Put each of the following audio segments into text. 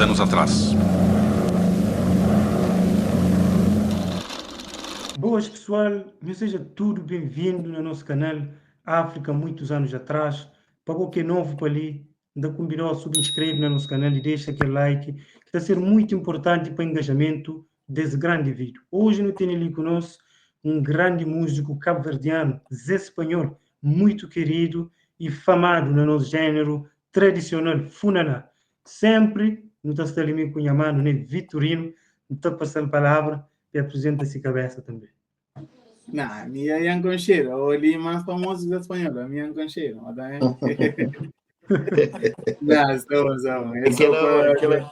Anos Atrás. Boas pessoal, nhos seja tudo bem-vindo na nosso canal África Muitos Anos Atrás. Pa bo ki é novo pa li, N ta konbida-u subinskreve na nos kanal i dexa kel like ki ta ser muitu inportanti pa engajamentu des grandi vídiu. Oji nu tene li ku nos un grandi múziku kabuverdianu, Zé Spanhol, muitu keridu i famadu na nos jéneru tradisional, funaná. Senpri nu ta sta li mi ku nha manu, ne, Vitorino, N ta pasa-l palabra pa e aprizenta si kabésa tanbe. Nah, mi ya yan concheiro. O ali mais famoso da espanhola, mi yan concheiro. Mas também. Não, estamos, estamos. É só para, Aquela,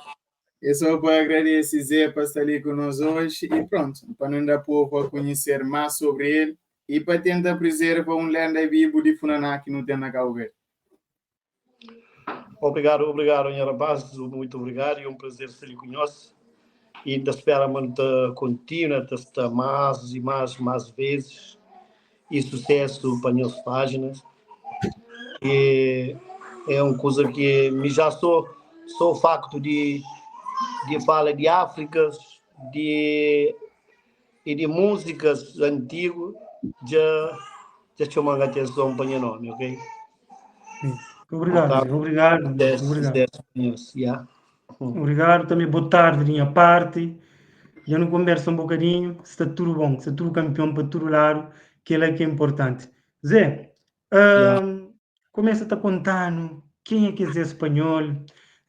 é só para agradecer Zé para estar ali conosco hoje e pronto, para não dar povo a conhecer mais sobre ele e para tentar preservar um lenda vivo de Funaná que não tem na Cabo Verde. Obrigado, obrigado, nha rapaz, muito obrigado, é um prazer estar ali conhece. E ainda espero manter contínua, estar mais e mais, mais vezes. E sucesso para as páginas. E é uma coisa que me já sou o facto de fala de África, de e de músicas antigo, já chama a atenção para meu nome, ok? Obrigado, Tá. Zé. Obrigado, Sucesso, obrigado. sucesso, senhores. Yeah. Obrigado também, boa tarde da minha parte. Já não conversa um bocadinho, está tudo bom, está tudo campeão para todo lado, que é que é importante. Zé, Yeah. começa a te contando quem é que é Zé Espanhol,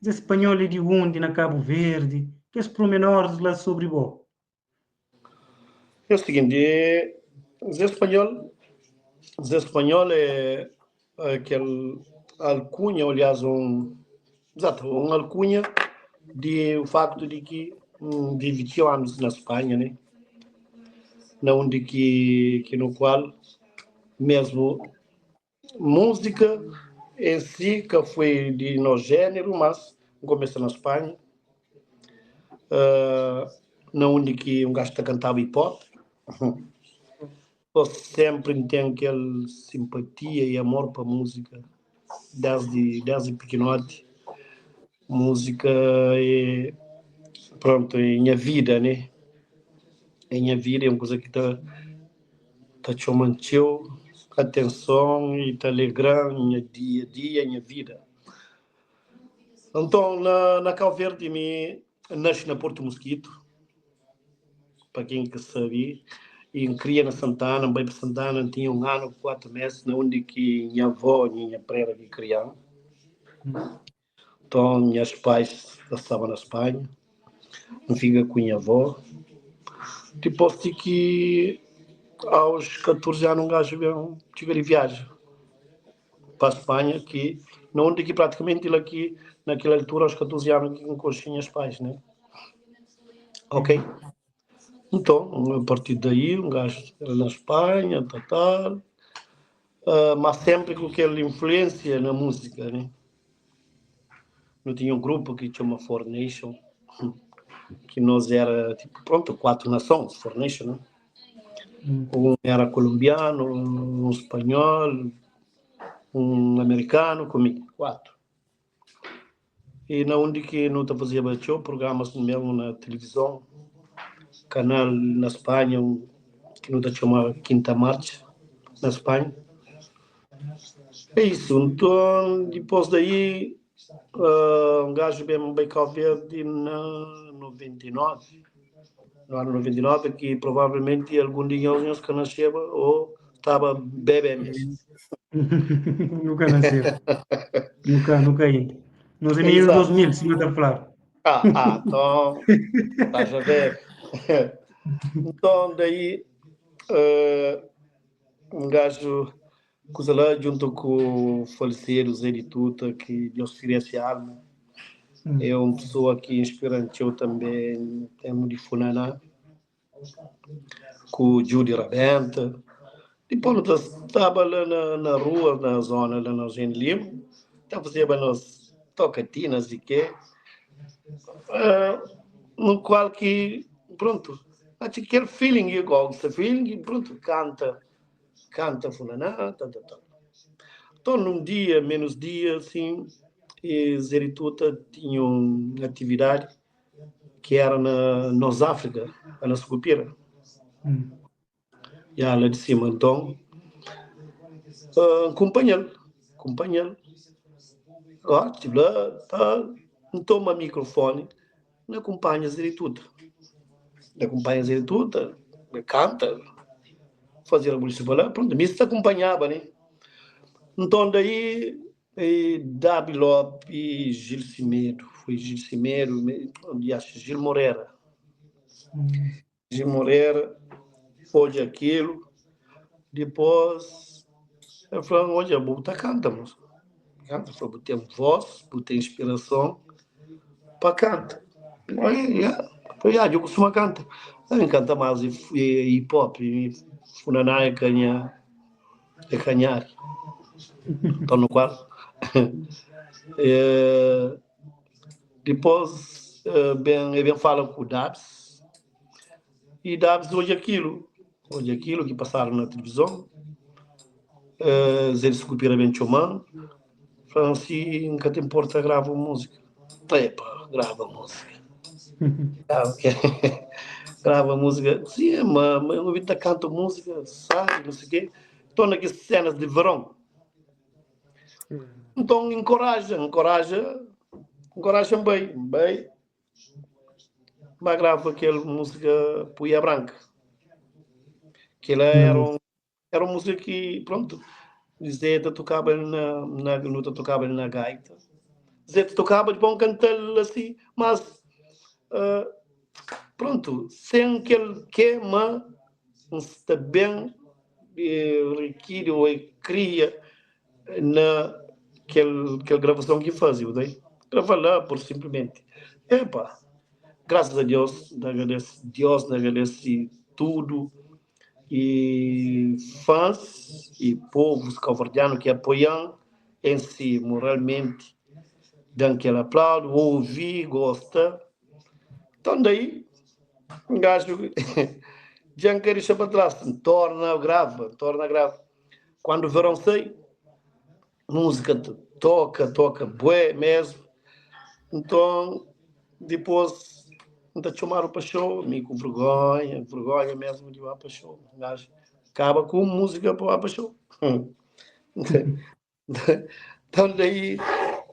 Zé Espanhol é de onde, na Cabo Verde, que os pormenores lá sobre bo. É o seguinte, Zé Espanhol é aquele alcunha, aliás, um, exato, um alcunha de o facto de que vive 21 anos na Espanha, né? Na onde que no qual mesmo música em si, que foi de no gênero, mas começa na Espanha, na onde que um gajo cantava hip hop. Eu sempre tenho aquela simpatia e amor para a música, desde pequenote. Música é, pronto, é minha vida, né? É minha vida, é uma coisa que tá chamando atenção e tá alegrando minha dia a dia, minha vida. Então, na Cabo Verde, me nasci na Porto Mosquito, para quem que sabe, e cria na Santana, bem para Santana, tinha 1 ano, 4 meses, na onde que minha avó e minha prera que criaram. Então, minhas pais estavam na Espanha, não fica com minha avó. Depois de que aos 14 anos um gajo veio, tive de viagem para a Espanha, que na onde que praticamente ele aqui, naquela altura, aos 14 anos, que com os meus pais, né? Ok? Então, a partir daí, um gajo era na Espanha, tal, tal, mas sempre com aquela influência na música, né? Eu tinha um grupo que chama Four Nation, que nós era, tipo, pronto, 4 nações, Four Nation, né? Um era colombiano, um espanhol, um americano, comigo, 4. E na onde que não fazia show, programas mesmo na televisão, canal na Espanha, que não chamava Quinta Marcha, na Espanha. É isso, então, depois daí, um gajo bem, bem Cabo Verde na 99, no ano 99, que provavelmente algum de nós que nasceu ou estava bebê mesmo. Nunca nasceu. Nunca, nunca ainda. Nos anos 2000, se não está a falar. Então, estás a ver. Então, daí, um gajo coisa lá, junto com o falecido Zé de Tuta, que Deus tire esse alma. É uma pessoa que inspira eu também, temos de Funaná, com o Júlio Rabenta. Depois nós estava lá na rua, na zona, lá na Eugênio Lima, estava fazendo as tocatinas e quê, no qual que, pronto, acho que aquele feeling igual, esse feeling, pronto, canta, canta Funaná, tá, tá, tá. Então, num dia, menos dia, assim, E Zé di Tuta tinha un atividadi ki era na Nos Áfrika, la na Sukupira. Ya, la di sima. Nton, N kunpanha-l, kunpanha-l. Agora, ti la, ta, N toma mikrofoni, N akunpanha Zé di Tuta. N akunpanha Zé di Tuta, N kanta, faze rabulisu pa la, prontu, mi sta kunpanhaba, ne. Nton, daí E Dabi Lopi, Gil Semedo, foi Gil Semedo, aliás, Gil Moreira. Gil Moreira, odja aquilo, depois ele falou, olha, bu ta canta, moço. Canta, falou, bu tem voz, bu tem inspiração pa canta. Olha, yeah. Falei, ah, eu costumo canta. Eu canta mais hip hop, funaná é canha. É kanhari. Então, no qual depois ben, e ben fala com o Dabs e Dabs odja aquilo, odja aquilo que passaram na televisão. Zé de Sucupira ben txoman, fala assim, nunca te importa grava música. Epa, grava música. Grava, grava música. Sim, mas eu ouvi tá canto música, sabe, não sei o quê. Estou naquelas cenas de verão. Então encoraja, encoraja, encoraja bem, bem. Mas grava aquela música Puia Branca. Que ela era um, era uma música que, pronto, Zé tocava na, na, luta tocava na gaita. Zé tocava de bom cantar assim, mas pronto, sem que ele queima, está bem require ou cria na aquela gravação que fazia, daí grava lá por simplesmente. Epa, graças a Deus, agradeço Deus, agradece tudo e fãs e povos cabo-verdianos que apoiam em si moralmente, dão aquele aplauso, ouvi, gosta. Então daí, um gajo já não quer deixar para trás, torna grava, torna grava. Quando o verão sai, música toca, toca, bué mesmo. Então, depois, não te chamaram para show, me com vergonha, vergonha mesmo de ir para show. Um gajo acaba com música para ir para show. Então daí,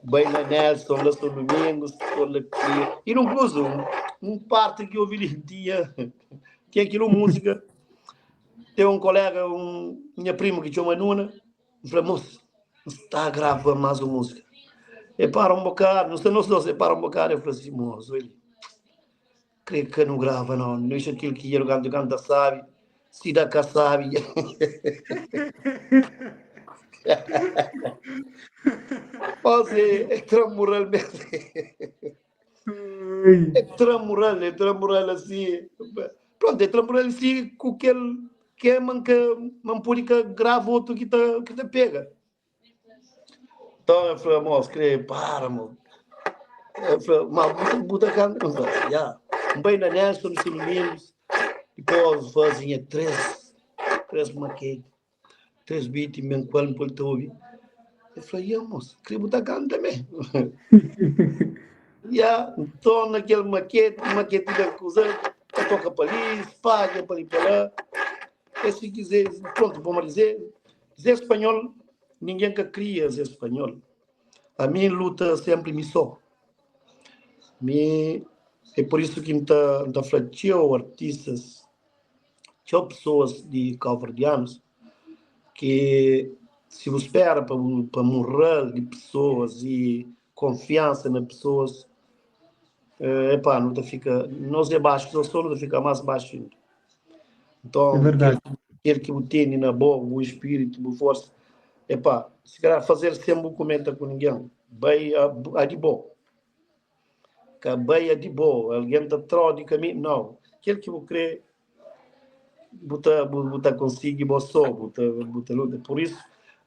bem na Nelson, lá São Domingos, lá e não pus um parte que eu ouvi ali, tinha aquilo música. Tem um colega, minha prima que chama Nuna, falou, moço, está a gravar mais uma música. E para um bocado, não sei, não sei, para um bocado, eu falei assim, moço, ele, creio que não grava, não, não é aquilo que ele canta, canta, sabe, se dá cá sabe. Mas é tramural mesmo. É tramural, é tramural assim. Pronto, é tramural assim com aquele que é manca, mampúrica grava outro que tá pega. Então eu falei, moço, creio, para, moço. Eu falei, mas buta canta, já. Bem na Nelson, nos meninos, depois fazia três maquetes, 3 beats, mesmo qual um ouvir. Eu falei, yeah, moço, queria botar canta também. Yeah, então naquele maquete da coisa, toca para ali, espalha para ali para lá. E se quiser, pronto, vamos dizer, dizer espanhol, ninguém que cria dizer espanhol. A minha luta sempre me só. Me, é por isso que me tá falando, tinha artistas, tinha pessoas de cabo-verdianos que se você espera para moral de pessoas e confiança nas pessoas, epá, não fica, nós é baixo, eu sou, não fica mais baixo ainda. Então, É verdade. Aquele que o tem na boa, o espírito, a força, epá, se calhar fazer sempre comenta com ninguém, bem a de boa. Que bem a de boa, alguém te traz de caminho, não. Aquele que eu crê, buta consigo e boa só, buta luta. Por isso,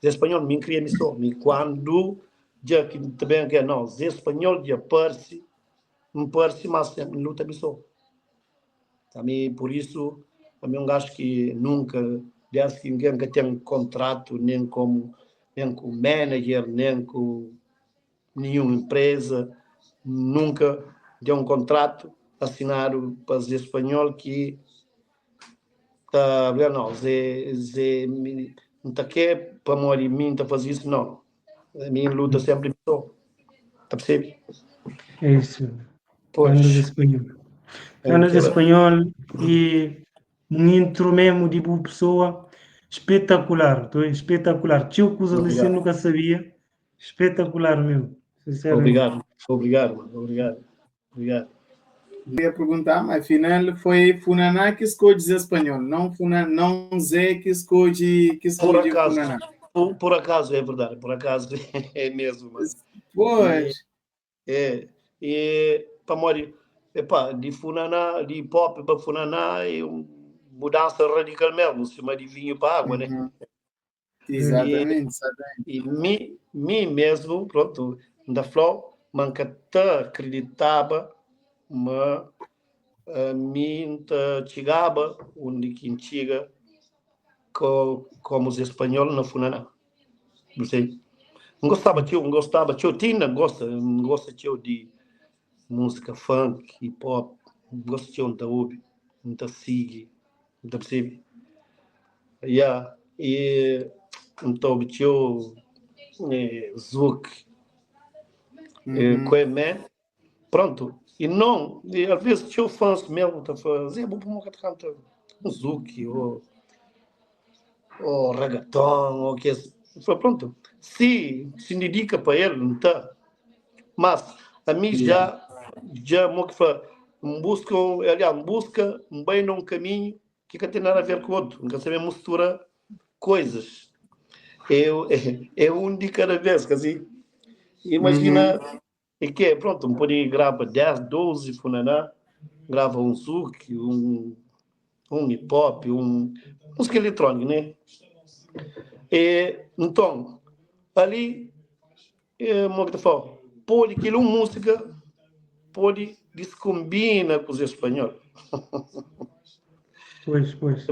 Zé Espanhol me cria me só, me quando já que também que não, Zé Espanhol já parece, me parece, mas sempre luta me só. Também por isso, também um gajo que nunca, desde que ninguém que tem contrato, nem como, nem com manager, nem com Nenhum empresa nunca deu um contrato assinado pa Zé Espanhol ki ta fla não, Zé, Zé, mi N ta kre pamodi mi N ta faze isso, não. Mi N luta sempre mi só. Ta percebe? É isso. Pois. Andas espanhol. Andas espanhol e um intro mesmo de boa pessoa espetacular, tô espetacular. Tinha coisas que eu nunca sabia. Espetacular mesmo, sinceramente. Obrigado, obrigado, mano. Obrigado, obrigado. Ia perguntar, mas afinal foi Funaná que escolhe espanhol, não Funa, não Zé que escolhe que Por escolhe acaso, Funaná. por acaso é verdade, por acaso é mesmo, mano. Pois. E, é, e pamodi, epá, de Funaná, de hip hop para Funaná é uma mudança radical mesmo, cima de vinho para água, né? Exatamente, exatamente. E mi, mi mesmo, pronto, da flor, manca te acreditava, mas mi te chegava onde que chega como os espanhol na Funaná. Não sei. Não gostava, tio, não gostava, tio, Tina gosta, não gosta, tio, de música funk, hip hop, não gosta, tio, não tá ouve, não tá sigue, não tá percebe? Yeah. E então, tio, Zouk, Kweme, pronto. E não, e às vezes tio fãs mesmo tá falando, vou para canta um Zouk ou reggaeton, ou que foi pronto. Se dedica para ele, não tá. Mas a mim já, já mo que fa, busca, aliás, busca um bem num caminho que não tem nada a ver com o outro, nunca sabe mistura coisas. É um de cada vez, quer dizer, imagina, e que pronto, um pode grava 10, 12 funaná, grava um zouk, um hip hop, um música eletrônica, né? E, então, ali, é, como que te falo, pode que uma música pode descombina com os espanhol. Pois, pois.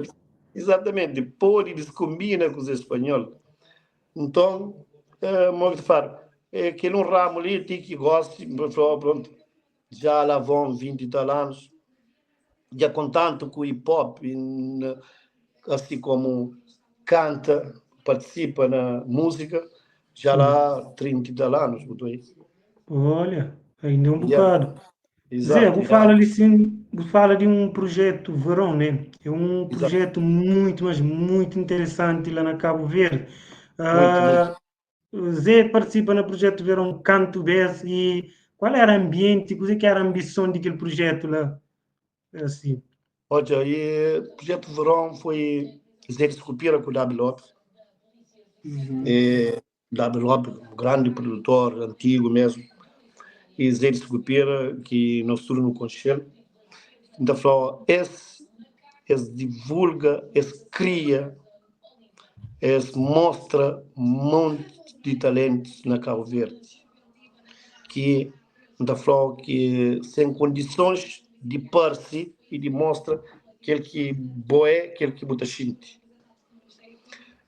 Exatamente, pode descombina com os espanhol. Então, como que te falo, é aquele um ramo ali, tem que gosta, pronto, já lá vão 20 e tal anos, já com tanto com o hip hop, assim como canta, participa na música, já lá 30 e tal anos, botou aí. Olha, ainda é um bocado. Exato, Zé, vou falar ali sim, vou falar de um projeto Verão, né? É um projeto muito, mas muito interessante lá na Cabo Verde. Muito, muito. Zé participa no projeto Verão Canto Bes e qual era o ambiente, qual é que era a ambição daquele projeto lá? Assim. Olha, e o projeto Verão foi Zé de Sicupira com o W. Lopes. E, W. Lopes, um grande produtor, antigo mesmo. E Zé de Sicupira, que nós tudo no Conchelo. Então, falou, esse divulga, esse cria, esse mostra um monte de talentos na Cabo Verde. Que, então, falou que sem condições de par-se e de mostra aquele que boé, aquele que bota xinte.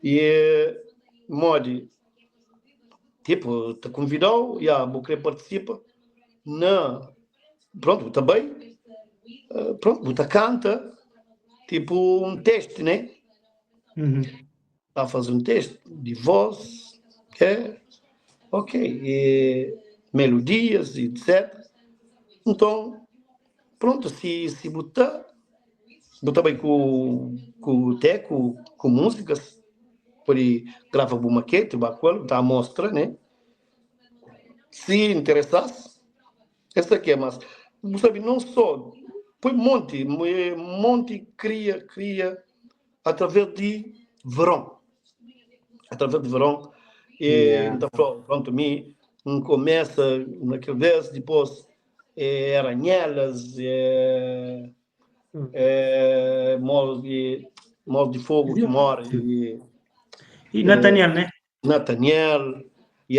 E, modi, tipo, te convidou, já, vou querer participa, não, pronto, também, pronto, bota canta, tipo um teste, né? Tá a fazer um teste de voz, é, ok, e melodias, e etc. Então, pronto, se botar, botar bem com o teco, com músicas, pode gravar uma maquete, bacana, tá a mostra, né? Se interessasse, essa aqui é mas, sabe, não só, põe monte, monte cria, através de verão. Através de verão. E, então, pronto, me começa naquele vez, depois era Nhelas, Mola de Fogo que mora. E, e Nathaniel, né? Nathaniel, e,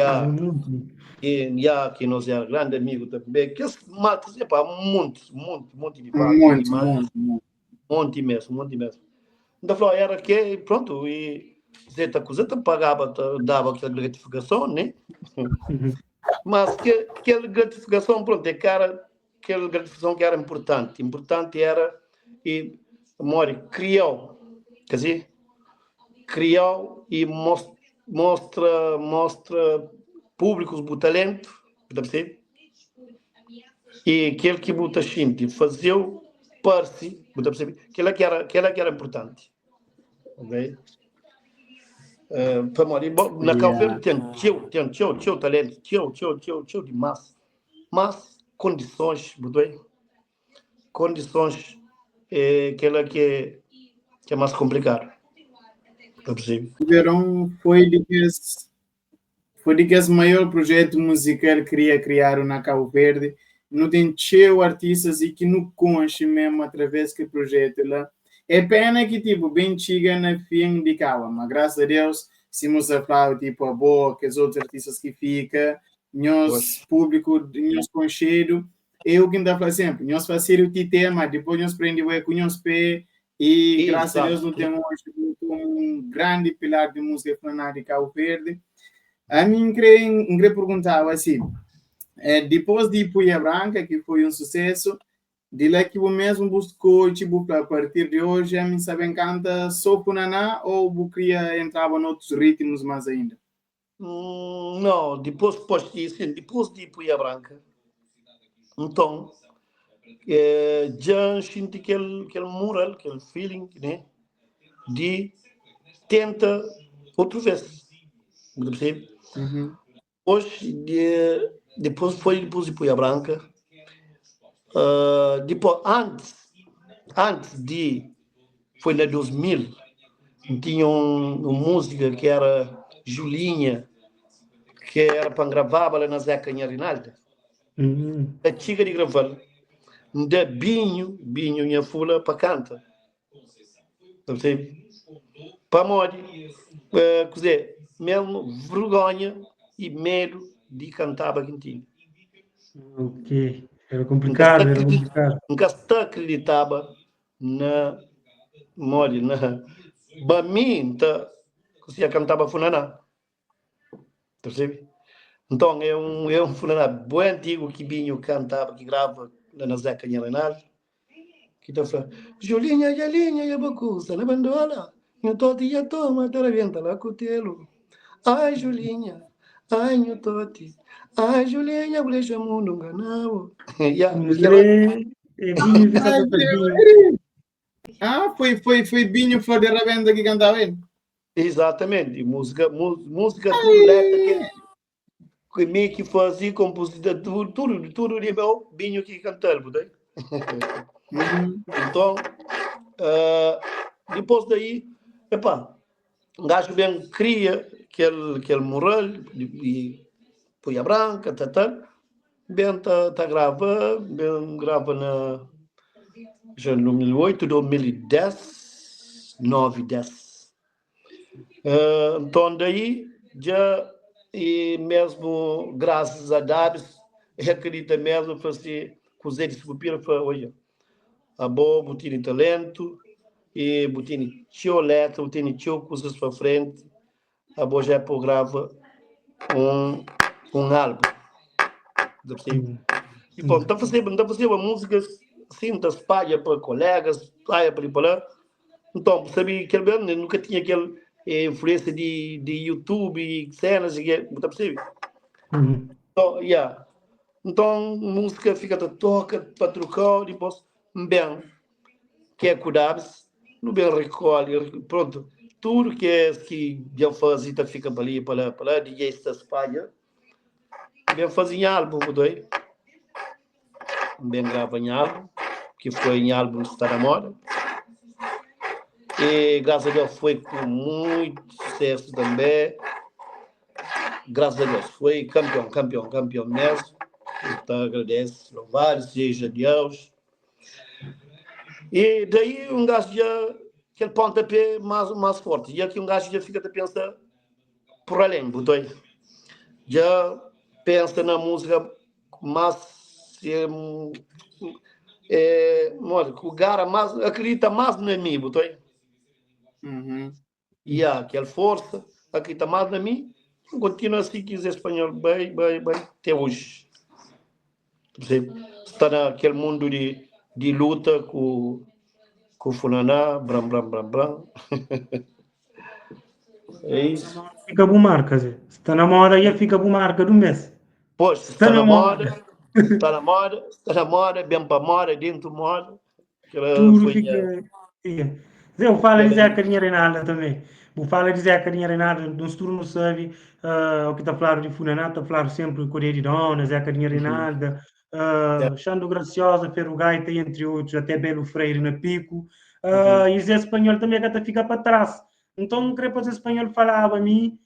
e que nós era grande amigo também. Que esse matos, epá, monte, monte, monte de vaca. Monte, monte, monte. Monte mesmo, monte mesmo. Então, falou, era que, pronto, e Zeta Cozeta pagava, dava aquela gratificação, né? Mas ke, kel gratificação, pronto, é que era kel gratificação que era importante. Importante era e mori criou, quer dizer, criou e mostra mostra público o talento, tá percebe? E aquele que buta xinte fazeu parse, buta percebe? Aquela que era importante. Ok? Pamodi, bom, na Cabo Verde tem txeu talento, txeu, txeu, txeu, txeu demais. Mas condições, botou condições é aquela que é mais complicado. Tá percebe? Verão foi de que esse maior projeto musical que queria criar na Cabo Verde. Não tem cheio artistas e que não conche mesmo através que projeto lá. É pena que tipo bem chega na fim de cabo, mas graças a Deus, se nos falar tipo a boa, que os outros artistas que fica, nós público, nós conchedo, eu que ainda falo sempre, nós fazer o tema, depois nós prendemos com nós pé e graças a Deus não temos um grande pilar de música de Cabo Verde. A mim queria perguntar assim, depois de Puia Branca, que foi um sucesso, de lá que o mesmo buscou, tipo, a partir de hoje, a mim sabem canta só funaná ou você queria entrar em outros ritmos mais ainda? Não, depois disso, depois de Puia Branca, então, já senti aquele moral, aquele feeling, né, de tenta outra vez. Percebe? Hoje, depois foi depois de Puia Branca. Depois, antes de, foi na 2000, tinha uma música que era Julinha, que era para gravar lá na Zeca Rinalda. A chica de gravar, da Binho, Binho minha fula para canta. Percebe? Para modi, quer dizer, mesmo vergonha e medo de cantar para quem. Ok, era complicado, era complicado. Nunca se acreditava na modi, na para mim, tá, conseguia cantava funaná. Percebe? Então é um funaná bem antigo que Binho cantava, que grava lá na Zeca Reinaldo. Que tá falando, Julinha, Julinha, e a bacusa na bandola, nho toti ya toma, te rebenta lá cutelo. Ai, Julinha, ai, nho toti, ai, Julinha, deixa mundo enganado. Yeah. É Binho que. Ah, foi Binho Flor de Rabenda que cantava ele? Exatamente, música, música tudo letra que meio que fazia, compositor, tudo, tudo, tudo de meu, Binho que cantava, tá? Então, depois daí, epá, um gajo bem cria aquele moral e Puia Branca, tá, tá, bem tá, grava, bem grava na já em 2008, 2010, 9, 10. Então daí já e mesmo graças a Deus, acredita mesmo, foi assim, com o Zé de Sicupira, foi, olha, a boa, botini talento, e botini tio letra, botini tio coisas para frente, a boa já grava um álbum. E bom, tá fazendo uma música assim, tá espalha para colegas, espalha para ali para lá. Então, sabia que ele nunca tinha aquele influência de YouTube e cenas, e, tá percebe? Então, yeah. Então, música fica a toca para trocar, depois, bem, que é cuidar-se, no bem recolhe, pronto, tudo que é que já fazia, fica para ali, para lá, para lá, DJ está espalha, bem fazia álbum, mudou bem grava em álbum, que foi em álbum Está na Moda. E graças a Deus foi com muito sucesso também. Graças a Deus, foi campeão, campeão, campeão mesmo. Então agradeço, louvado seja Deus. E daí um gajo já, aquele pontapé mais forte. E aqui um gajo já fica a pensar por além, botou já pensa na música mais é, o cara mais acredita mais em mim, botou. E há aquela força, acredita mais em mim. Continua assim que Zé Espanhol bai, bai, bai, até hoje. Você está naquele mundo de luta com o Funaná, bram, bram, bram, bram. É isso. Fica bu marca, Zé. Se tá na moda, já fica bu marca do mês. Pois, Está está na na moda. moda, está na moda, está na moda, bem para moda, dentro moda. Aquela Tudo foi fica. a, Fica. Zé, eu falo de aquela Zeca Dinha Reinalda também. Eu falo de Zeca Dinha Reinalda, nós tudo não sabe, o que está falando de Funaná, está falando sempre Correia de Dona, Zeca Dinha Uhum. Reinalda, Xando Graciosa, Ferro Gaita, entre outros, até Belo Freire na Pico. Uhum. E Zé Espanhol também que até fica para trás. Então, queria para Zé Espanhol falava a mim,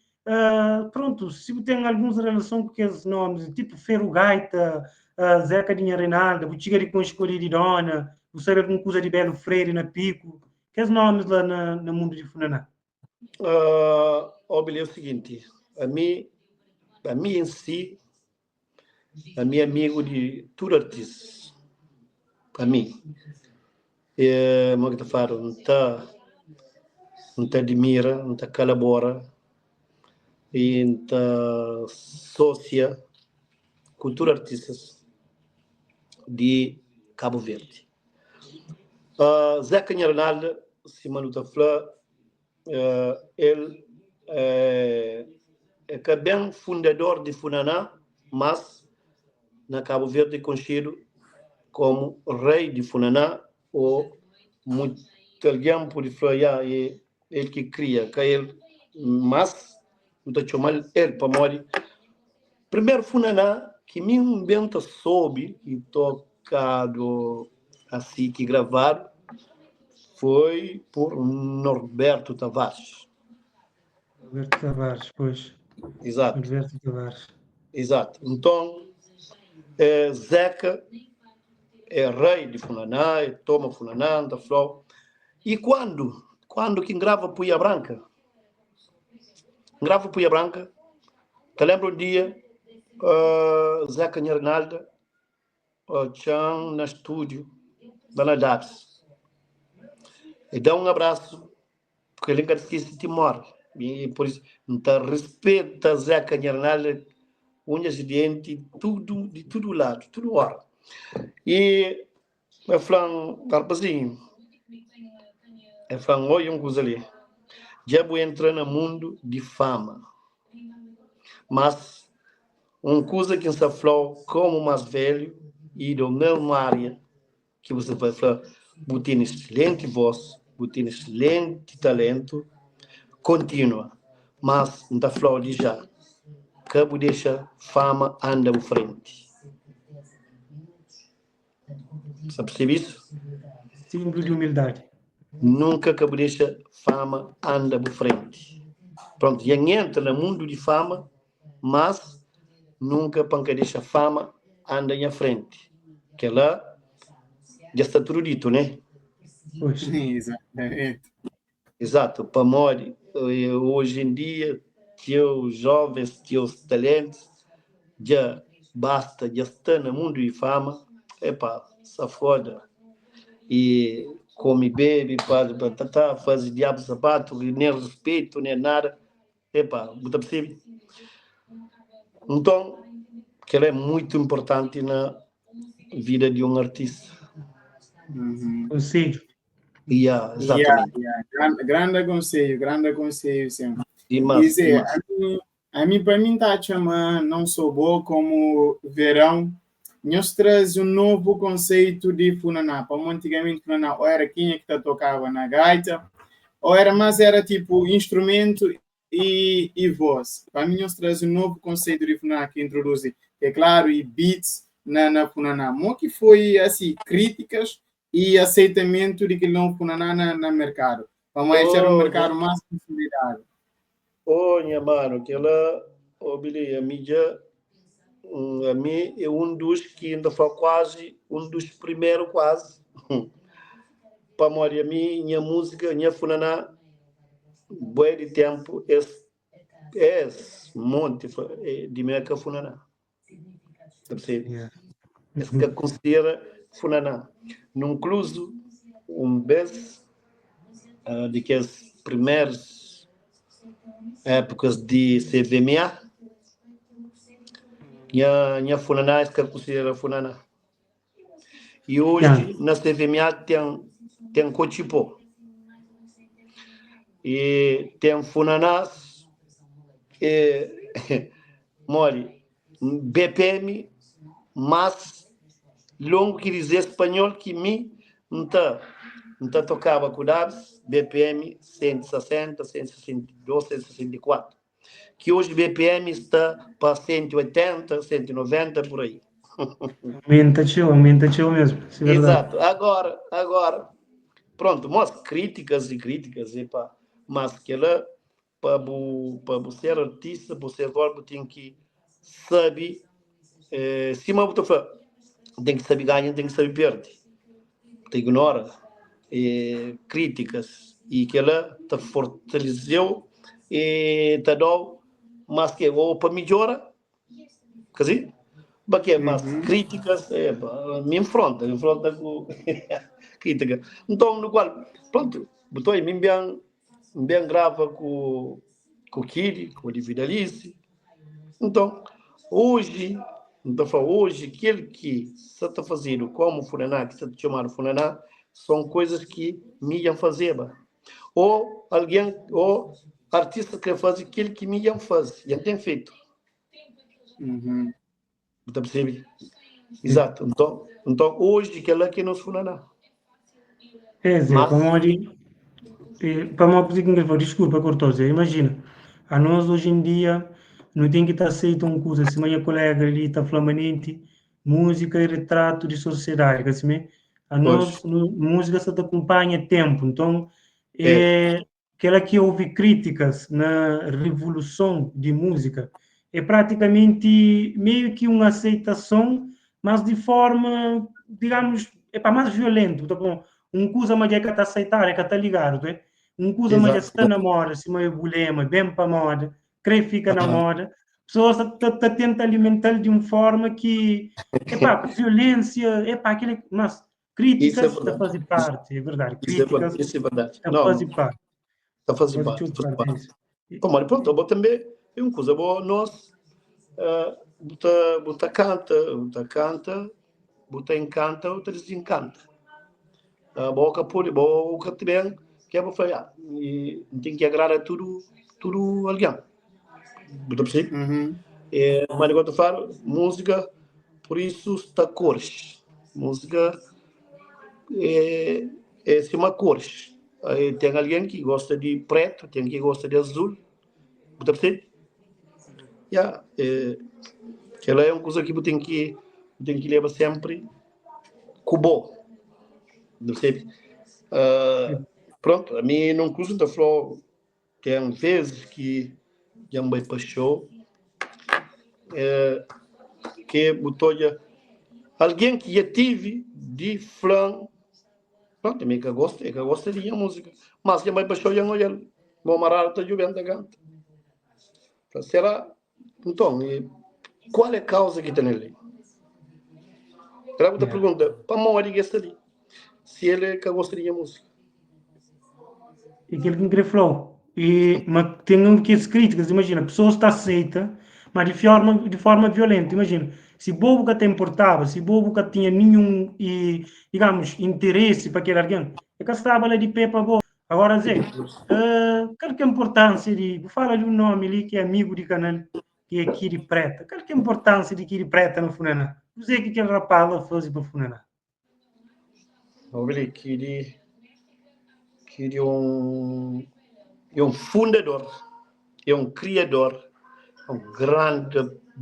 pronto, se tem algumas relação com aqueles nomes, tipo Ferro Gaita, Zeca Dinha Reinalda, Butiga de Correia de Dona, o sabe alguma coisa de Belo Freire na Pico, que nomes lá no mundo de Funaná? Ó, Billy, é o seguinte, a mim em si, a mim é amigo de tudo artista, a mim. É, como é que te falo, não te admira, não te colabora e não te associa com tudo artistas de Cabo Verde. Zeca Nharnalda, se Manu tá fla, ele é que é bem fundador de Funaná, mas na Cabo Verde é conhecido como rei de Funaná, ou muito alguém pode falar, yeah, é ele que cria, que é ele, mas não está chamando ele para morrer. Primeiro Funaná que me inventa soube e tocado assim que gravado foi por Norberto Tavares. Norberto Tavares, pois. Exato. Norberto Tavares. Exato. Então, Zeca é rei de Funaná, é toma Funaná, da flor. E quando quem grava Puia Branca? Grava Puia Branca, te lembro um dia, Zeca Nharnalda, tinha no estúdio da Nadabs. E dá um abraço, porque ele nunca esquece de morre. E por isso, então, respeita Zeca Nharnalda, unhas e dentes, tudo, de todo lado, tudo hora. E eu falo, rapazinho, eu falo, olha um coisa ali. Diabo entra no mundo de fama. Mas, uma coisa que você falou, como mais velho, e da mesma área, que você vai falar, você tem excelente voz, você tem excelente talento, continua. Mas, não está falando de já. Cabo deixa fama anda à frente. Você percebe isso? Símbolo de humildade. Nunca cabo deixa fama anda à frente. Pronto, já entra no mundo de fama, mas nunca panca deixa fama anda em frente. Que lá já está tudo dito, né? Pois. Exatamente. Exato, para morrer, hoje em dia, teus jovens, teus talentos, já basta, já está no mundo de fama, epa, se foda. E come, bebe, faz batata, faz diabo sapato, nem respeito, nem nada. Epa, você percebe? Então, que ela é muito importante na vida de um artista. Conselho. Yeah, exatamente. Yeah, yeah. Grande conselho, grande conselho, sim. Demais, Dizer, demais. a mim, para mim, tá a chamar não sou boa como verão. Nós traz um novo conceito de funaná. Para antigamente funaná ou era quem é que tá tocava na gaita, ou era mais era tipo instrumento e voz. Para mim, nós traz um novo conceito de funaná que introduz teclado e beats na funaná. Mo que foi assim críticas e aceitamento de que não funaná na mercado. Para mais era um Oh, mercado mais consolidado. Oh, minha mano, aquela, oh, Billy, a mídia, a mim é um dos que ainda foi quase, um dos primeiros quase. Para morrer, a mim, minha música, minha funaná, bué de tempo, esse monte de minha que funaná. Tá percebe? Esse que considera funaná. Num incluso, um vez, de que as primeiros Épocas di CVMA. Nha, nha funaná es ka considera funaná. E hoje na CVMA tem Cochipó. E tem funanás e, mori, BPM mais longo que dizer espanhol que mi nta nta tocava com Dabs BPM 160, 162, 164. Que hoje BPM está para 180, 190 por aí. Aumenta txeu mesmo, isso é verdade. Exato. Agora, pronto, mas críticas e críticas, epá, mas que ela, para ser artista, para ser agora, tem que saber, se uma pessoa tem que saber ganhar, tem que saber perder. Te ignora críticas e que ela te fortaleceu e te dá, mas que ou para melhora, quer dizer, porque mas críticas, me enfronta com crítica. Então, no qual, pronto, botou aí, me bem grava com o Kiri, com o Vidalice. Então, hoje, então, hoje, aquilo que se está fazendo como Funaná, que se está chamando Funaná, são coisas que me iam fazer. Ou alguém, ou artista que faz aquilo que me iam fazer, já tem feito. Tá percebendo? Exato. Então hoje, aquilo é que nós Funaná. É, Zé, mas, como ali, para uma coisa que eu vou, desculpa, cortou, Zé, imagina, a nós hoje em dia não tem que estar aceito uma coisa, se minha colega ali está flamanente, música é retrato de sociedade, assim, a nós, no, música só te acompanha tempo, então, aquela que houve críticas na revolução de música, é praticamente meio que uma aceitação, mas de forma, digamos, é para mais violento, tá bom? Um coisa mas é que está aceitar, é que está ligado, é? Um coisa mas está na moda, se meio bulema, bem para moda, crê fica na moda, pessoas tá tenta alimentar de uma forma que, epá, violência, epá, aquele, mas críticas está fazer parte, é verdade. Críticas isso é verdade. Está fazer parte. Está fazer parte. Parte. Então, mas pronto, eu também é uma coisa boa, nós bota canta, bota encanta, bota desencanta. Boca por boca também que é para falhar e tem que agradar tudo alguém. Você percebe? É, mas agora eu falo música, por isso está cores. Música é uma cores. Tem alguém que gosta de preto, tem quem gosta de azul. Você percebe? Yeah, ela é uma coisa que você tem que levar sempre com bom. Percebe? Pronto, a mim não custa falou, tem vezes que já me para show, que botou já alguém que já tive de flan, pronto, também que gosta de música, mas já vai para show já não olha, vou amarrar tá jogando canta. Será? Então, qual é a causa que tem ali? Ela botou pergunta, para morrer que está ali? Se ele que gostaria de música. E aquilo que me falou. E, mas tem um que as críticas, imagina, a pessoa está aceita, mas de forma violenta, imagina. Se bobo que te importava, se bobo que tinha nenhum, e, digamos, interesse para aquele alguém, é que estava lá de pé para boa. Agora, Zé, qual que é a importância de... Fala de um nome ali que é amigo de canal, que é Kiri Preta. Qual que é a importância de Kiri Preta no Funaná? Não sei o que aquele rapaz lá faz para o Funaná. Olha, Kiri é um fundador, é um criador, é um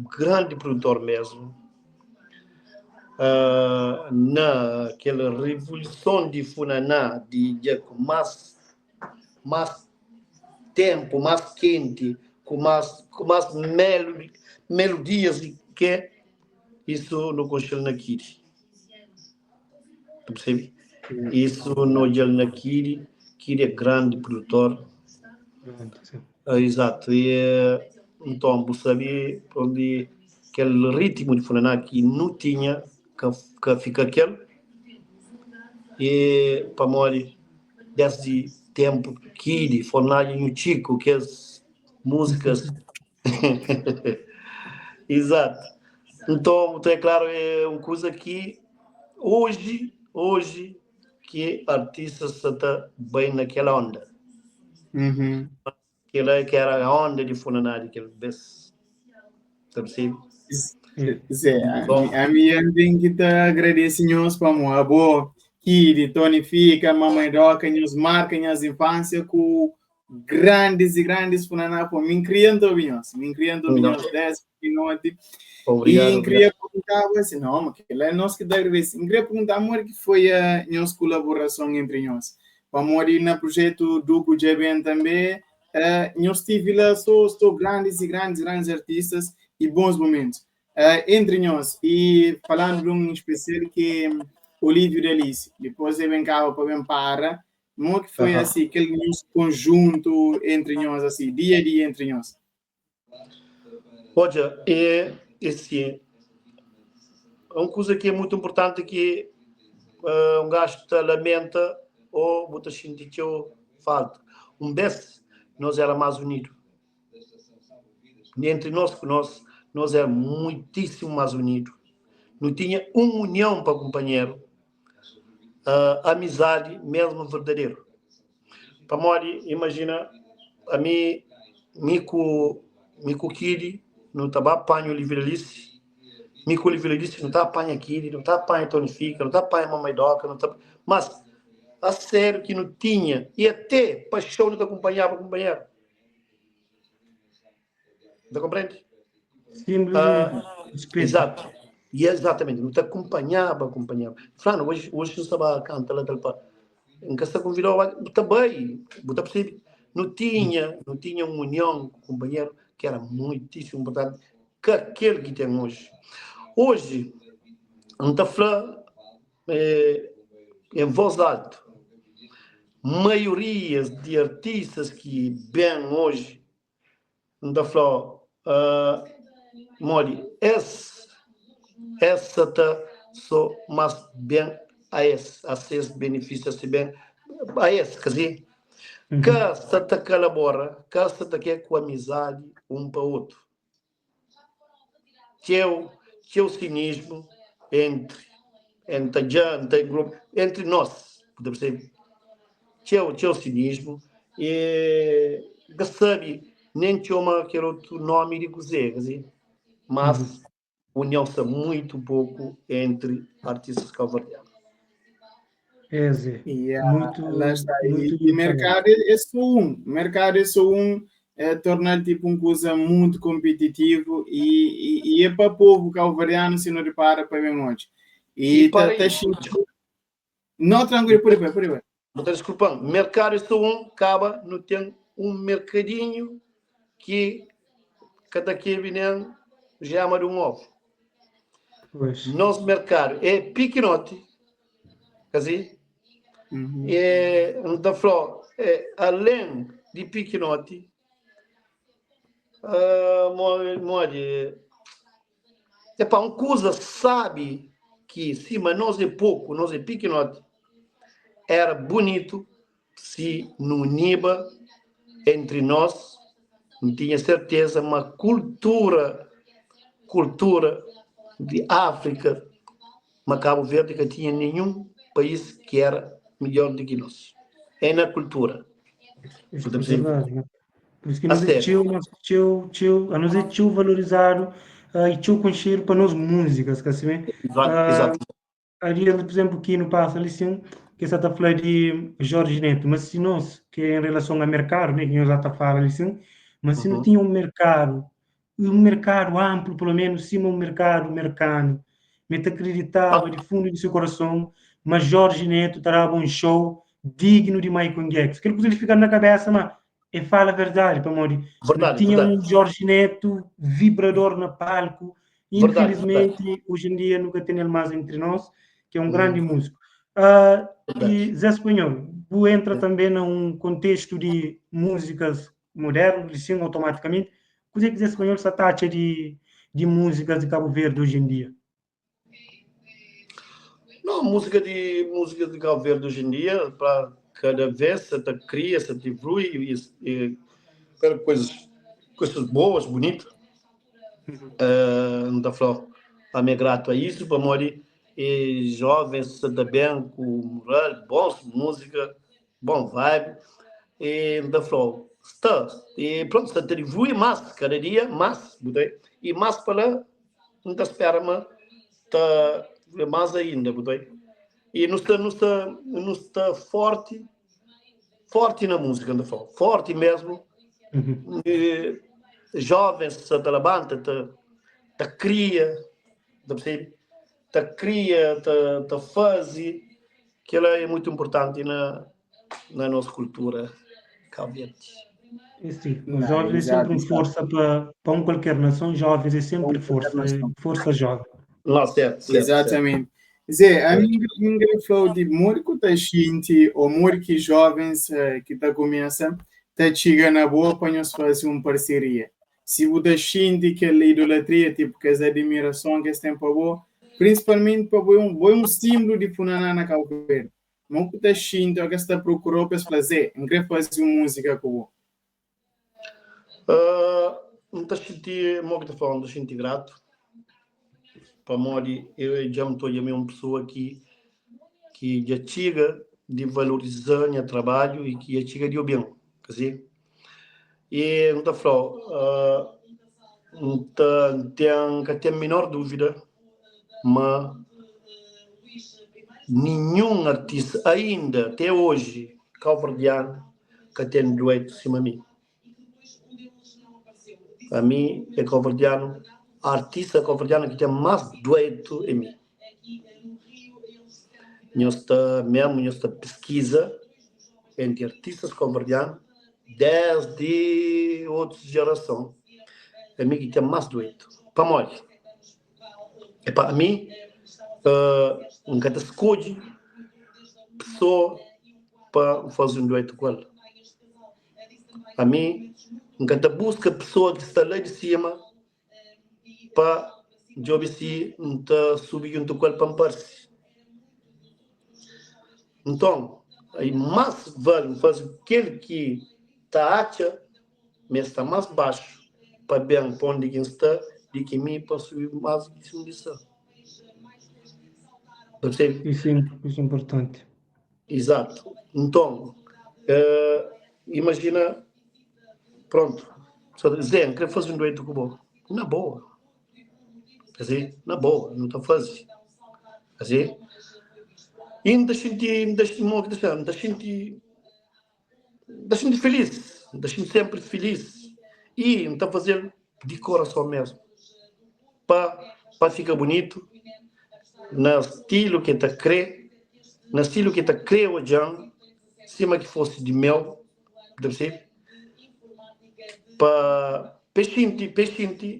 grande produtor mesmo. Naquela revolução de Funaná, de mais tempo, mais quente, com mais melodias, que isso no Conchel na Kiri. Percebe? Isso no na Kiri, Kiri é grande produtor. Exato. E, então, você sabe onde aquele ritmo de Funaná que não tinha, que fica aquele, e para morrer, desde Tempo Kid, Fornalha Nhu Chico, kes músicas. Exato. Então, então, é claro, é uma coisa que hoje, hoje, que artistas está bem naquela onda. Aquela que era a onda de Funaná, aquele vez. Tá percebe? Zé, a minha tem que te agradecer nós para a boa Kid, Tony Fica, Mamãe Doca, nos marca as infância com grandes e grandes funaná, pô, me criando opiniões, me criando opiniões 10 noite. Obrigado, E queria perguntar assim, não, mas que é nós que agradecer. E queria perguntar, amor, que foi a nossa colaboração entre nós. Para ir no projeto do JBN também, nós tive lá só, só grandes e grandes, grandes artistas e bons momentos. Entre nós, e falando de um especial que é Olívio Delice, depois ele vem cá para bem para, como que foi assim, aquele nosso conjunto entre nós, assim, dia a dia entre nós? Olha, é assim, é uma coisa que é muito importante que um gajo te lamenta ou bota sentir que eu falta. Um desse, nós era mais unido. Entre nós, nós, nós era muitíssimo mais unido. Não tinha uma união para companheiro. Amizade mesmo verdadeiro. Para mim, imagina, a mim, Mico, Mico Kiri, não estava apanho Oliveira-Alice, Mico Oliveira-Alice não está apanha Kiri, não está apanha Tony Fica, não está apanha Mamãe Doca, não tá... mas a sério que não tinha, e até paixão não te acompanhava, companheiro. Não compreende? Sim, exato. E exatamente, não te acompanhava, acompanhava. Flano, hoje, hoje não estava a cantar lá, tal, pá. Nunca se convidou, também, você percebe? Não tinha uma união com o companheiro que era muitíssimo importante, que aquele que tem hoje. Hoje, não está falando em voz alta, maioria de artistas que vêm hoje, não está falando, Mori, essa está só mais bem a esse, a esse benefício, a esse bem, a esse, quer dizer, que está colabora, que está aqui com amizade um para o outro. Que é o cinismo entre entre grupo, entre nós, podemos dizer, que é o cinismo, e que sabe, nem chama aquele outro nome de cozer, quer dizer, mas união-se muito pouco entre artistas cabo-verdianos. É, Zé. Yeah, Muito, lá está. muito E mercado é só um. Mercado é só um, é, tornar tipo uma coisa muito competitivo e é para o povo cabo-verdiano se não repara para bem hoje. E E para tá, tá aí, cheio. Não, tranquilo, por aí, por aí. Vou desculpando, mercado é só um, acaba, não tem um mercadinho que cada que vem já de um ovo. Pois. Nosso mercado é pequenote, quer dizer, é, da flor, é, além de pequenote, é para uma coisa sabe que se mas nós é pouco, nós é pequenote, era bonito se no Niba entre nós, não tinha certeza, uma cultura de África, mas Cabo Verde que tinha nenhum país que era melhor do que nós. É na cultura. Isso é Podemos dizer. verdade, né? Por isso que A nós é sério. tio, nós tio, tio, a nós é tio valorizado, e tio com cheiro para nós músicas, que assim, né? Exato, exato. Ali, por exemplo, aqui no passa ali sim, que está a falar de Jorge Neto, mas se nós, que é em relação a mercado, né, que nós já está a falar ali sim, mas se não tinha um mercado amplo, pelo menos, sim, um mercado mercano, me acreditava de fundo de seu coração, mas Jorge Neto terá um show digno de Michael Jackson. Aquilo que ele fica na cabeça, mas ele fala a verdade, para morrer. Verdade, Tinha verdade. um Jorge Neto vibrador no palco. Verdade, Infelizmente, verdade. hoje em dia nunca tem ele mais entre nós, que é um grande músico. E Zé Espanhol, tu entra também num contexto de músicas modernas, sim, automaticamente. O que é que Zé Espanhol se atacha de músicas de Cabo Verde hoje em dia? Não, música de Cabo Verde hoje em dia, para Cada vez sa ta cria, sa ta evolui e, e coisas, coisas boas, bonitas. N ta fla, ami é grato a isso, pamodi e jovens sa ta ben ku moral, bons música, bom vibe, e N ta fla, sta, e pronto, sta ta evolui mas, cada dia mas, bu ta, e mas pa la, N ta spera ma ta mas ainda, bu ta. E nu sta, nu sta, nu sta forti, forti na música, N ta fla, forti mesmo. E jovens sa ta labanta, ta, ta kria, ta percebe? Ta kria, ta, ta faze, kela é muito importante na, na nos kultura Cabo-Verde. Sim, os jovens é sempre um força para pa um qualquer nação, jovens é sempre força, força jovem. Não, certo, certo, Exatamente. Zé, a mim ninguém falou de muito que tá xinte ou muito que jovens que tá começa tá chega na boa para nós fazer uma parceria. Se você xinte aquela idolatria, tipo, que essa admiração que eles têm para boa, principalmente para boa um símbolo de funaná na Cabo Verde. Mo ku ta xinti o ke sta procurou pa es fla Zé, N kre fazi un música ku bo. N ta xinti, mo ki ta fla, N ta xinti gratu pamodi eu dja N ta odja mi un pessoa ki ki dja txiga di valoriza nha trabadju i ki dja txiga di obi-m, kasi. E N ta fla-u, N ta N ten N ka ten menor dúvida ma ninhun artista ainda até oji kauverdianu ka ten duetu sima mi. Ami é kauverdianu, artista kauverdianu ki ten más duetu é mi. Nhos ta mesmu nhos ta piskiza entri artistas kauverdianu desdi otus jerason é mi ki ten más duetu. Pamodi? É pa ami N ka ta skodje pesoa pa N faze un duetu ku el. Ami N ka ta buska pesoa ki sta la di sima pa djobe si N ta subi djuntu ku el pa N parse. Nton, más vale N faze kel ki ta atxa ma el sta más baxu pa ben pa undi ki N sta di ki mi pa subi más di ki undi N sta. Ta persebe? Isu é inportanti. Izatu. Nton, imajina, prontu, Zé, N kre faze un duetu ku bo. Na boa. Asi, na boa, nu ta faze. Asi, i N ta xinti, N ta xinti, mo ki ta fla, N ta xinti, N ta xinti filis, N ta xinti senpri filis i N ta faze-l di korason mesmu, pa pa fika bunitu na stilu ki ta kre, na stilu ki ta kre odja-m sima ki fosi di meu, ta persebi? Pa pa e xinti, pa e xinti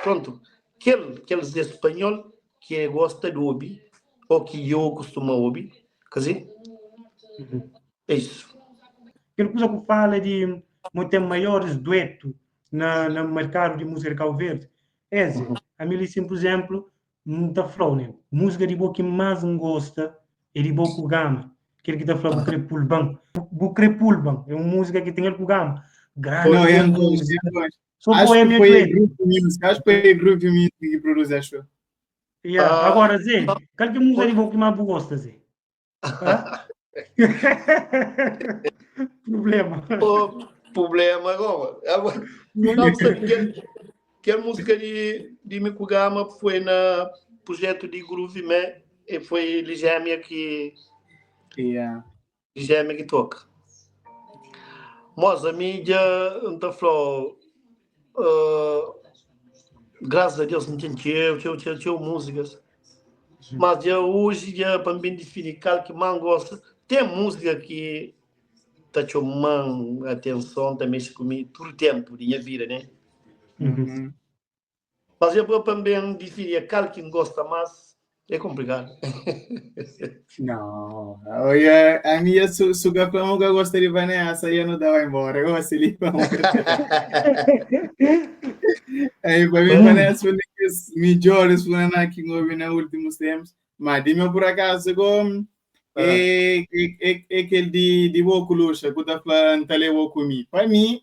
prontu, kel kel Zé Spanhol ki e gosta di obi o ki yo kustuma obi, kazi? É isu. Kel kuza ku fala di mo ten maiores duetu na na merkadu di múzika di Cabo Verde, é Zé, ami li sin, pur izénplu, N ta fla-u ne, múzika di bo ki más N gosta é di bo ku Gama, kel ki ta fla bu kre pulban, bu kre pulban, é un múzika ki ten el ku Gama, grandi Não, é um múzika. Só Acho que foi a Groove Music, acho que foi a Groove Music que produz, acho. Yeah. Agora, Zé, qual que é a música de bo que mais bu gosta, Zé? Hã? Problema. Oh, problema agora. Não, sabe que, que a música de, de Mico Gama foi na projeto de Groove Man e foi Ligêmia que Yeah. Ligêmia que toca. Mas a mídia não tá falou graças a Deus não tem tcheu, tcheu, tcheu, tcheu músicas. Mas já hoje, já para mim definir qual que mais gosta, tem música que tá chamando atenção, tá mexe comigo todo o tempo de minha vida, né? Mas eu para mim definir qual que gosta mais é complicado. Não, olha, a minha su, su que eu gosto de Vanessa, eu não dava embora, eu gosto de Aí, para mim, Vanessa foi uma das melhores funaná que eu ouvi nos últimos tempos. Mas, de meu por acaso, como É, é, é, é aquele de boa colucha, que tá falando, tá levou comigo. Para mim,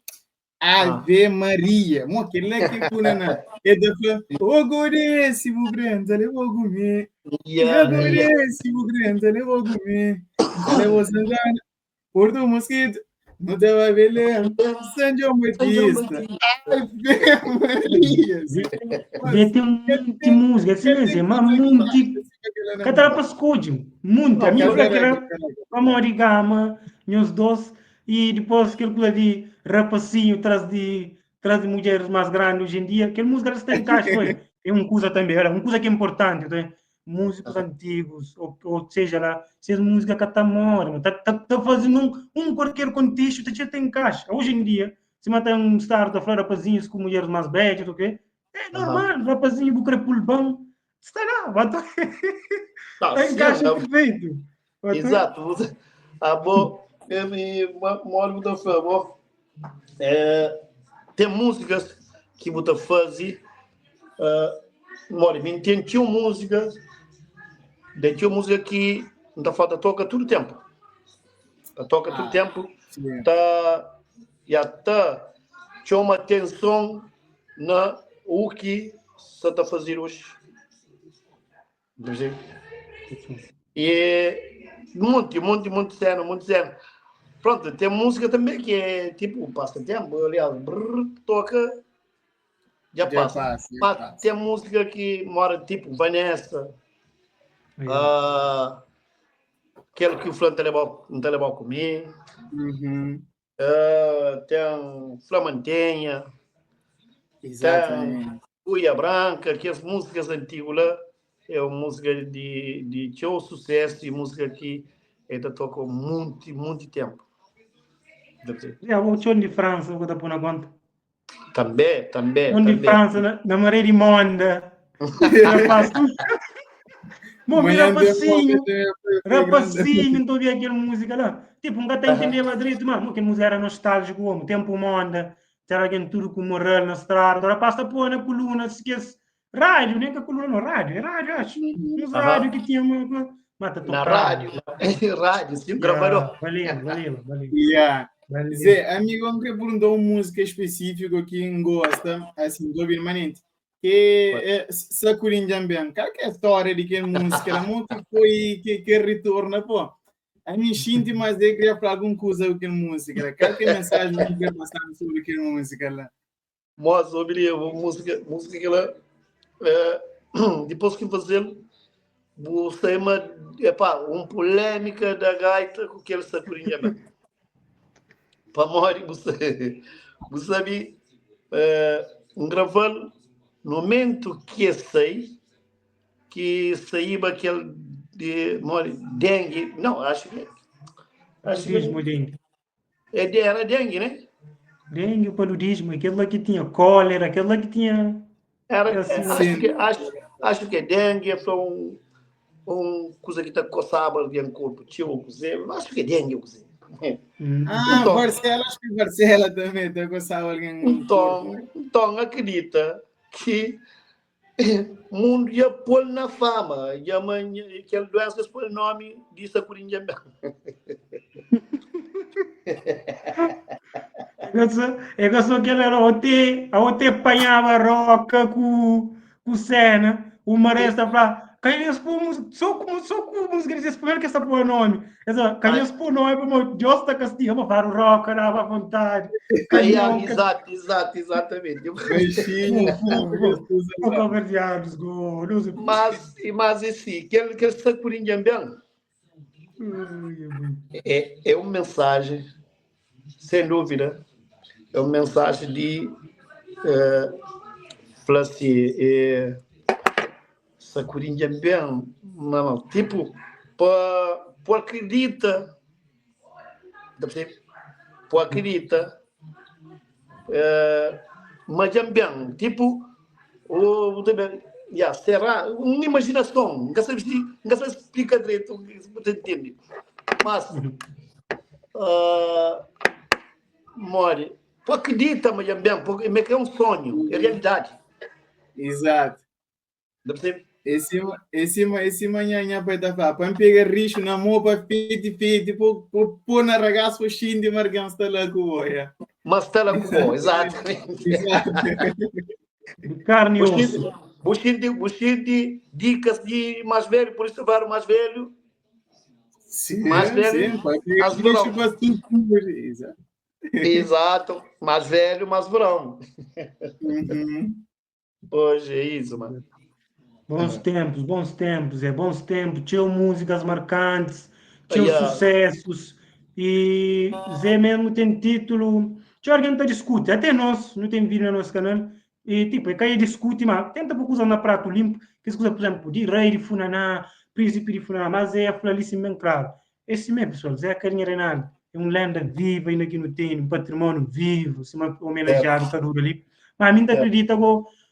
Ave Maria, mo aquele lá que cuna É da fala, ô goresse, bu grande, levou comigo. Goresse, bu grande, levou comigo. Levou Santana, Porto Mosquito, não tava beleza, São João Batista. Ave Maria. Vê, tem muita música, assim mesmo, mas muito. Catara para escolher, muito. A minha foi aquela para de gama, meus dois, e depois aquele de rapacinho traz de mulheres mais grandes hoje em dia, aquela música está em caixa, foi. É uma coisa também, olha, uma coisa que é importante, tá? Músicos antigos, ou seja lá, se as músicas que tá morta, tá fazendo um qualquer contexto, tá tem em caixa. Hoje em dia, se mata um star da falar rapazinhos com mulheres mais velhas, ok? É normal, rapazinho, bu crepulbão, está lá, vai tá em caixa perfeito. Exato. Ah, bom, eu me moro da bom. É, tem músicas que você faz, mora, me tem tinha músicas, tem música que não tá falta toca todo tempo. Tá toca todo tempo, tá já tá chama atenção na o que se está a fazer hoje. E muito, muito, muito cena, muito cena. Pronto, tem música também que é tipo, passa tempo, aliás, brrr, toca, já passa. Já Mas passa. Tem música que mora tipo Vanessa, aquele que o Flan não tá levou comigo. Tem Flamantenha, tem Cuia Branca, que as músicas antigas lá, é uma música de teu sucesso e música que ainda toca muito, muito tempo. É, o Tchon de França, vou dar por na conta. Também, também. Tchon de França, na Maré de Monda. Rapaz, Bom, rapacinho, rapacinho, não estou a ver aquela música lá. Tipo, nunca tá entendendo direito, mas aquela música era nostálgico, homem. Tempo Monda, era alguém tudo com moral na estrada. Rapaz, tá pôr na coluna, esquece. Rádio, nem com a coluna no rádio, é rádio, acho. Uns rádio que tinha uma. Mata, na rádio, rádio, sim, gravador. Valeu, valeu, valeu. Yeah. Zé, amigo, eu queria perguntar uma música específica que gosta, assim, do permanente. Que é Sakurin Jambem. Qual que é a história de que música? Ela muito foi que retorna, pô. A mim sinto, mas eu queria falar alguma coisa com aquela música. Qual que é a mensagem que quer passar sobre aquela música lá? Moça, ouviria música que ela depois que fazer você uma, epá, um polêmica da gaita com aquele Sakurin Jambem. Para morrer, você sabe, um gravando no momento que eu sei que saiu aquele de morre, dengue, não, acho que paludismo, dengue. Era dengue, né? Dengue, paludismo, aquele lá que tinha cólera, aquele lá que tinha. Era, assim, acho que é dengue, foi um coisa que tá coçava ali no corpo, tinha o acho que é dengue, o Ah, então, Barcela, acho que Barcela também tá coçava alguém. Então acredita que o mundo ia pôr na fama, e amanhã, aquela doença pôr o nome de Sakurinha. É só que era o T apanhava roca com cena, o Maré está para quem só com música desse primeiro que essa pôr nome. Essa quem esse pôr nome para Deus está castiga, para falar roca dava vontade. Exato, exato, exatamente. Mas assim, aquele Sakurinha bem é uma mensagem, sem dúvida, é uma mensagem de falar assim, Sakurinha bem, não, tipo, por acredita, por acredita, mas também, tipo, o também, yeah, será uma imaginação, nunca sabe explicar direito, você entende. Mas, more, tu acredita, mas também, porque é um sonho, é realidade. Exato. Esse manhã nha pai tá falar, para pegar rixo na mão para fiti fiti, pôr na ragaço, pôr xinde, margão está lá com o oia. Mas está lá com o exatamente. Exato. De carne e osso. Você dicas de mais velho, por isso vai mais velho. Sim, Mais velho, sim, para pegar mais rixo verão. para tudo. Exato. Exato, mais velho, mais verão. Uhum. Hoje é isso, mano. Bons tempos, é bons tempos. Tinha músicas marcantes, tinha Yeah. sucessos e Zé mesmo tem título. Tinha alguém que discute, até nós, não tem vídeo no nosso canal. E tipo, é que aí discute, mas tenta pouco usar na prato limpo, que se usa, por exemplo, de rei de Funaná, príncipe de Funaná, mas é a falalice bem claro. Esse mesmo, pessoal, Zé Carinha Reinaldo, é um lenda viva ainda que não tem, um patrimônio vivo, se uma homenageado, tá duro ali. Mas a mim não acredita que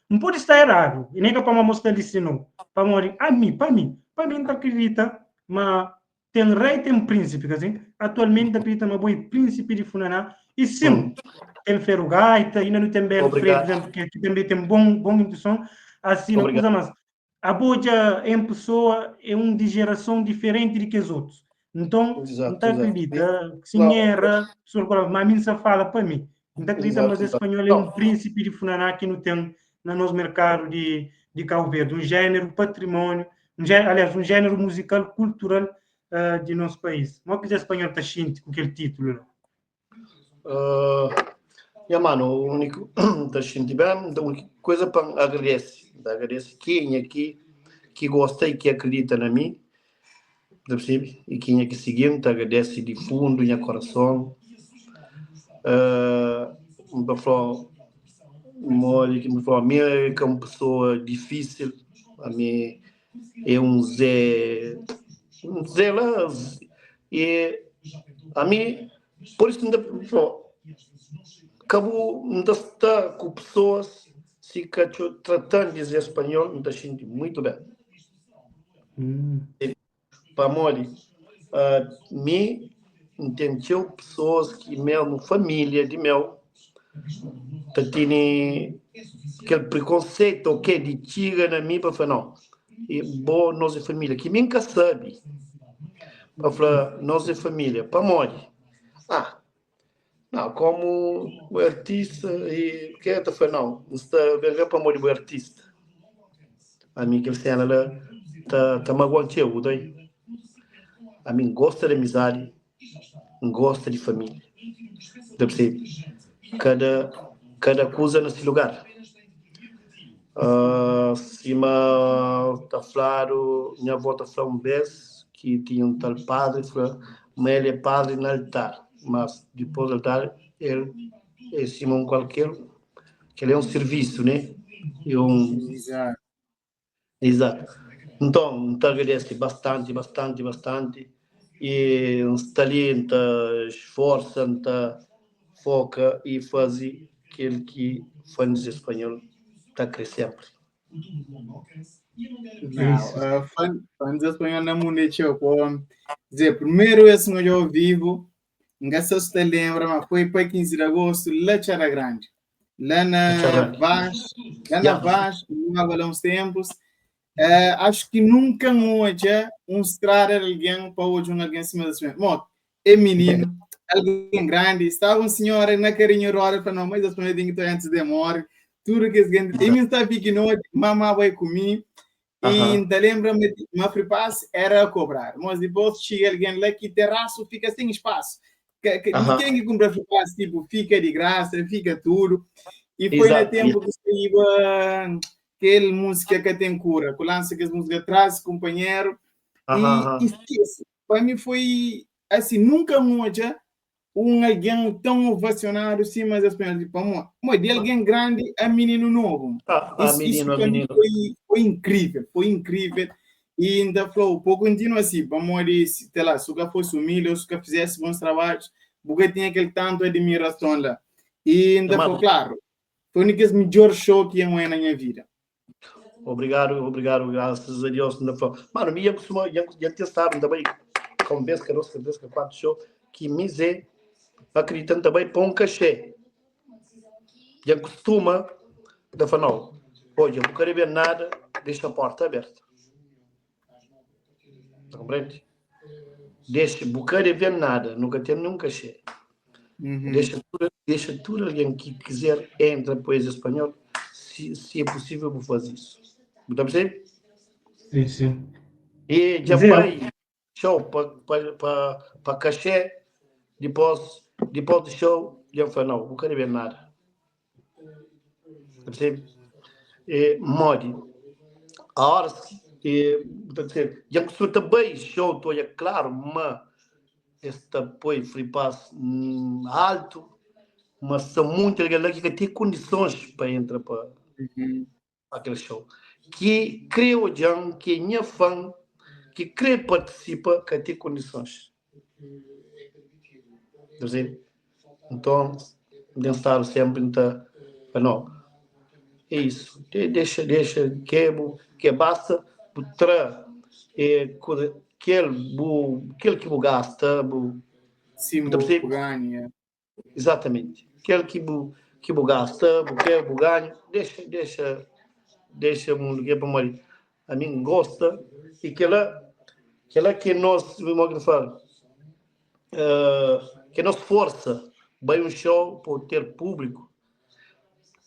não pode estar errado, e nem que para mostrar ali não. Para morrer, a mim, para mim, para mim não acredita, mas tem rei, tem príncipe, quer dizer, atualmente acredita, mas boi príncipe de Funaná, e sim, tem Ferro Gaita, ainda não tem Belo Freire, por Obrigado. exemplo, que também tem bom intuição, assim, não Obrigado. coisa mais. A Boja em pessoa é um de geração diferente de que os outros. Então, não tá Exato, exato. acredita, se Não. erra, pessoa, mas a mim só fala para mim. Não tá acredita, Exato, mas exato. espanhol é um Não. príncipe de Funaná que não tem no nosso mercado de Cabo Verde, um gênero patrimônio, um gênero, aliás, um gênero musical, cultural de nosso país. Mas o que o espanhol tá xinte com aquele título? Yeah, mano, o único tá xinte bem, a única coisa para agradecer, agradeço quem aqui que gosta e que acredita na mim, percebe? E quem aqui seguindo, te agradece de fundo, em coração. Para falar, mole que me falou, a mim é que é uma pessoa difícil, a mim é um Zé lá, e a mim, por isso ainda falou, acabou, ainda está com pessoas se tratando de dizer espanhol, não está sentindo muito bem. Para mole, me entendeu pessoas que mesmo família de meu tá tendo aquele preconceito que de tira na mim para falar não, e boa nossa família que nunca sabe para falar nossa família para mole, não como o artista e que é tá falando não, não está bem para mole o artista a mim que cena lá tá magoante daí a mim gosta de amizade, gosta de família, deve ser cada coisa nesse lugar. Cima tá falando, minha avó tá falando um vez que tinha um tal padre, falou, mas ele é padre no altar, mas depois do altar ele é cima um qualquer, que ele é um serviço, né? É um Exato. Exato. Então, te agradece bastante, bastante, bastante. E está ali, está esforça, está foca e faz aquilo que fãs de espanhol está crescendo. Não, fãs de espanhol na mundo é pô. Dizer, primeiro esse meu ao vivo, não sei se te lembra, mas foi para 15 de agosto, lá Tchara Grande. Lá na Vaz, lá na Vaz, há uns tempos. Acho que nunca hoje um mostrar alguém para hoje um alguém em cima da sua. Bom, é menino, alguém grande, estava um senhor na carinha roda para não, mas as pessoas têm que antes de morrer, tudo que esse e me está pequeno, mamá vai comigo. E ainda lembra-me, uma free pass era a cobrar, mas depois chega alguém lá que terraço fica sem espaço. Que não tem que comprar free pass, tipo, fica de graça, fica tudo. E foi no tempo que saiu aquela música que tem cura, que lança que as músicas traz, companheiro, e esquece. Para mim foi assim, nunca um alguém tão ovacionado assim, mas as pessoas tipo, amor, de alguém grande a menino novo. Isso, menino, isso para mim menino. foi incrível, foi incrível. E ainda falou, pouco continua assim, vamos ali, sei lá, se o cara fosse humilde, se o cara fizesse bons trabalhos, porque tinha aquele tanto admiração lá. E ainda Mano. foi claro, foi o único melhor show que eu na minha vida. Obrigado, obrigado, graças a Deus. Ainda falou. Mano, me ia costuma, ia testar também, com vez que dois, vez que quatro show, que me zé, acreditando também para um cachê. Já costuma, da falar, não, olha, eu não quero ver nada, Dexa porta aberta. Ta komprende? Dexa, bu ka deve nada, nu ka ten nenhun kaxê. Dexa tudu, dexa tudu algen ki kizer entra poezia spanhol, si, si é posível bu faze isu. Bu ta persebe? Sim, sim. E dja Zé, bai show pa, pa, pa, pa kaxê, dipôs, dipôs di show, dja N fla, nau, bu ka debe nada. Ta percebe? E modi? A horas que ta percebe? Dja costuma ta bai show, ta odja claro ma es ta poi free pass alto, mas sta monti algen la ki ka ten condições pa entra pa aquel show. Ki kre odjan, ki é nha fan, ki kre participa, ka ten condições. Ta percebe? Nton, N ten stadu senpri N ta fla, no, é isu, dexa, dexa ke bu ke basta bu tra e kuza kel bu kel ki bu gasta bu Sim, ta bu percebe? ganha. Exatamente. Kel ki bu ki bu gasta, bu ke bu ganha, dexa dexa dexa mundu ke pamodi ami N gosta e kela kela ke nos mo ki ta fla ke nos forsa bai un show pa ter público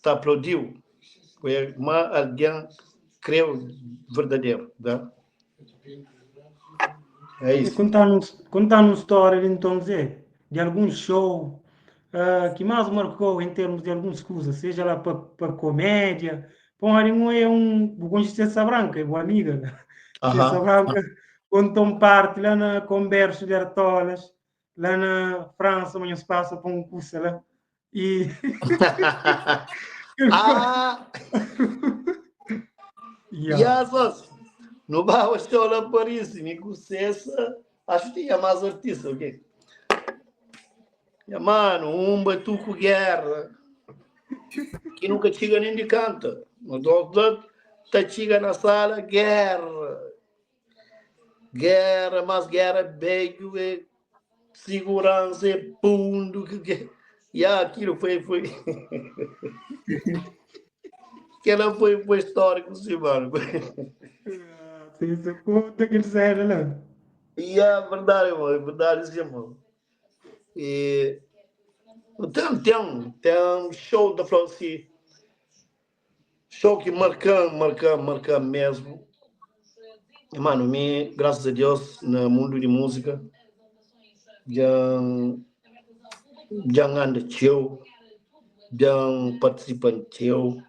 ta aplaudiu ma algen kreu verdaderu da é E isso. conta-nos conta un história de então Zé, de algum show que mais marcou em termos de algumas coisas, seja lá para comédia, pô, é um, bu conhece Cessa Branca, é boa amiga. Cessa Branca contou um parte lá na Converso de Artolas, lá na França, mas nós passa por um curso lá. E Ah! Yeah. Ya, sócio. No bawa show lá Paris, mi ku Cessa, acho que tinha mais artista, ok? Ya, mano, um batuco guerra que nunca chega nem de canta. No doutor tá chega na sala, guerra. Guerra, mas guerra beijo, é segurança, é fundo. Que, que... Ya, aquilo foi, foi. Aquela foi, foi histórico, sim, mano. Sim, sim, conta que eles eram lá. E é verdade, irmão, é verdade, sim, irmão. E tem, tem, tem show da Flor, sim. Show que marca, marca, marca mesmo. E, mano, me, graças a Deus, no mundo de música, já, já anda teu, já participa teu.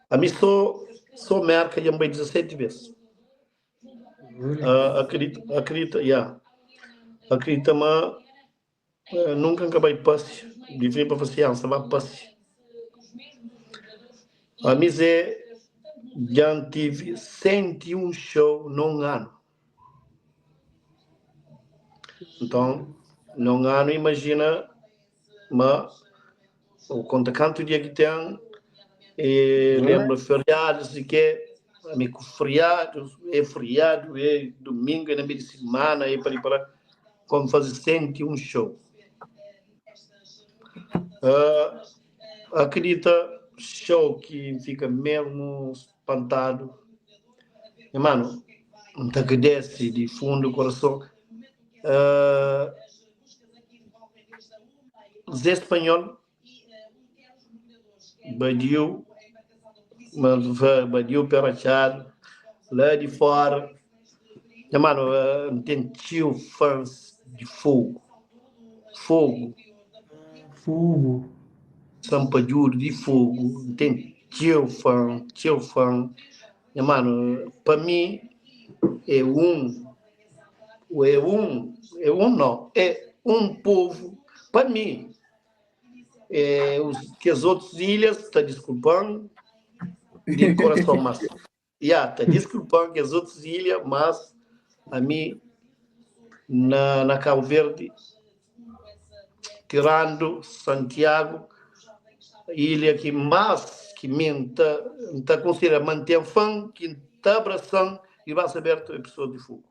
A mim só, só marca já me 17 vezes. Acredito, acredita, yeah. Acredita, mas nunca acabei passe, de vir para paciência, vai passe. A mim é, já tive 101 show num ano. Então, num ano, imagina, mas o conta canto dia que tem, e lembra feriados e que amigo feriado, é feriado, é domingo, é na meio de semana, é para ir para como fazer 101 show. Acredita, show que fica mesmo espantado. E, mano, não te agradece de fundo do coração. Zé Espanhol, Badiu, mas Badiu Perachado, lá de fora. E, mano, tem tio fãs de fogo. Fogo. Fogo. Sampajudo de fogo. Tem tio fã, tio fã. E, mano, para mim é um, é um, é um não, é um povo, para mim, é, os, que as outras ilhas, tá desculpando, de coração, mas, yeah, tá desculpando que as outras ilhas, mas a mim, na Cabo Verde, tirando Santiago, ilha que mais que me tá, tá considera manter fã, que tá abraçando e vai saber é pessoa de fogo.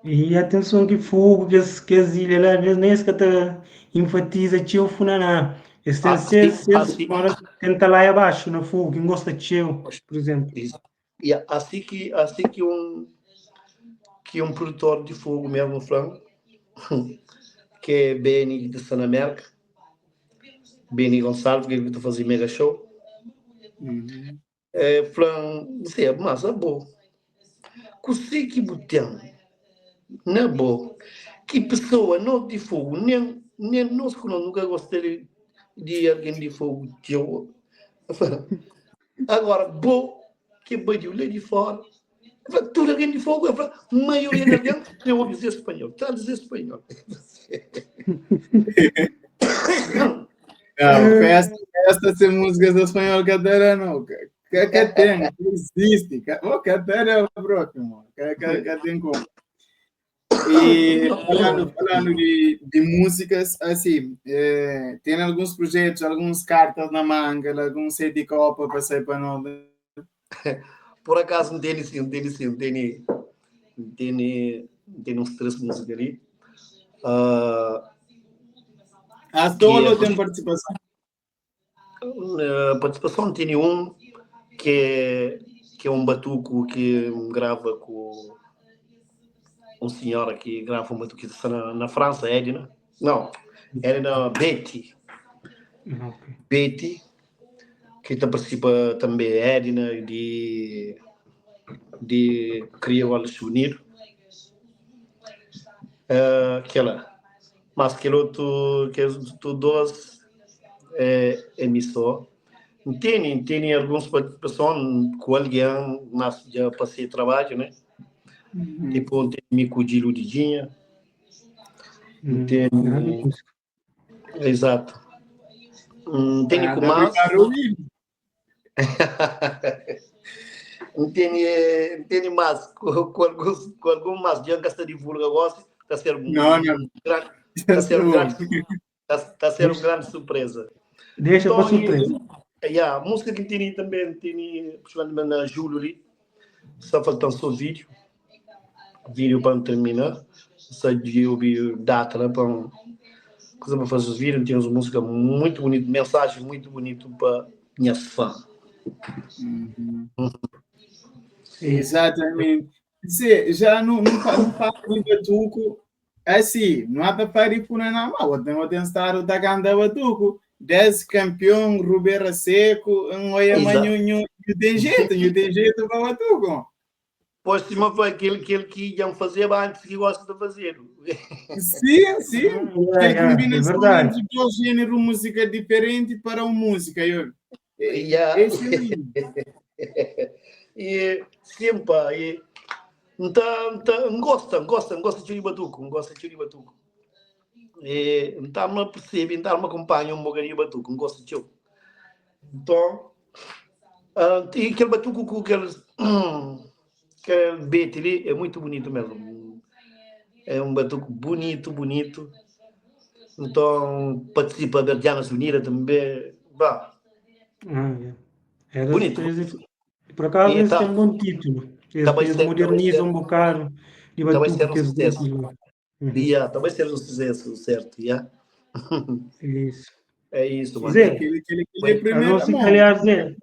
E atenção que fogo, que as ilhas lá, às vezes nem que te enfatiza tio funaná. Es ten Assim, ses, ses, assim, mora, ten Talaia Abaixo na Fogo, que gosta txeu, por exemplo. E assim que um produtor de fogo mesmo, Fran, que é Benny de Sana América, Benny Gonçalves, que está fazendo mega show. É, Fran, você é massa boa. Consegui que botão, na boa, que pessoa não de fogo, nem nós que não, nunca gostei de alguém de fogo. Eu, agora, boa, que badiu lá de fora, tudo alguém de fogo, eu falo, maioria de alguém, eu vou dizer espanhol, tá a dizer espanhol. Não, festa sem músicas espanhol, catarano, que tem, existe, o catarano é o próximo, que tem como. E falando de músicas, assim, tem alguns projetos, algumas cartas na manga, algum set de copa para sair para nós. Por acaso não tem sim, tem sim, tem tem tem uns três músicas ali. A solo tem participação? Participação tem um que é um batuco que grava com um senhor que grava um batuco que está na França, Edna. Não, Edna Betty. Okay. Betty, que participa também, Edna, de Crioulos Unidos. Aquela. Mas aquele outro, que é doce, é missão. Tem algumas participações com alguém, mas já passei trabalho, né? Uhum. Tipo, tem Mico de Ludidinha. Tem. Exato. Tem com mais. Tem mais, com algum mais, já que está divulga agora, está a ser um grande, está a ser um grande, está a ser uma grande surpresa. Deixa então, para surpresa. Yeah, a música que tem também, tem, principalmente na Júlio ali, só falta só vídeo para terminar, só de ouvir data, né, para coisa para fazer os vídeos, tem uma música muito bonita, mensagem muito bonita para minhas fãs. Uhum. Exatamente. Se, já não falo de batuco, assim, não há para falar na mão, tem estar da ganda batuco. 10 campeão, Rubeira Seco, um oiamanho, não tem jeito para batuco. Pois, se não foi aquele que iam fazer antes que gosta de fazer. Sim, sim. Tem combinação entre dois gêneros música diferente para uma música. Eu. Yeah. E sempre, e, então, gosta de batuco, gosta de batuco. E, então me percebe, então me acompanha um bocadinho batuco, gosta de. Então, e aquele batuco com aqueles aquele beat ali é muito bonito mesmo. É um batuco bonito, bonito. Então, participa da Diana Sunira também. Bah. Era Bonito. Por acaso, esse tá, tem um bom título. Eles modernizam um bocado de Também batuco ser um que eles sucesso. Uhum. Yeah, também ser um sucesso, certo? Yeah. Isso. É isso, mano. Zé, Aquele, aquele, aquele primeiro não se calhar, Zé.